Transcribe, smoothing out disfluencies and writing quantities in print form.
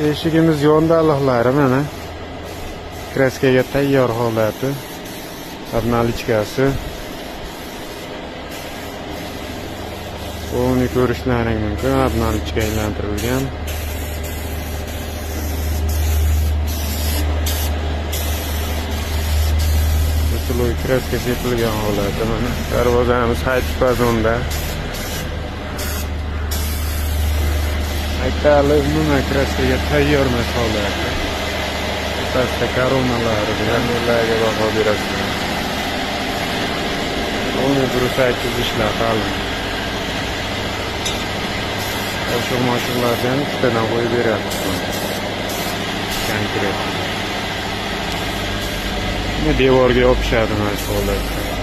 Eshigimiz yondaliqlari mana kraskaga tayyor holati. Обналичкasi. Uni ko'rishlaring mumkin, обналичка aylantirilgan. Usuloy kraska sepilgan holati mana. Darvozamiz hayt fazonda. Aytali umuman kraskaga tayyor emas holati. Pastda koronalari bilan ularga baho berasizlar. Uni 108 ishlar qalin. Oshiq moshiqlarni ham ikkitadan qo'yib beryapmiz. Konkret. Devorga yopishadi mana shu holatda.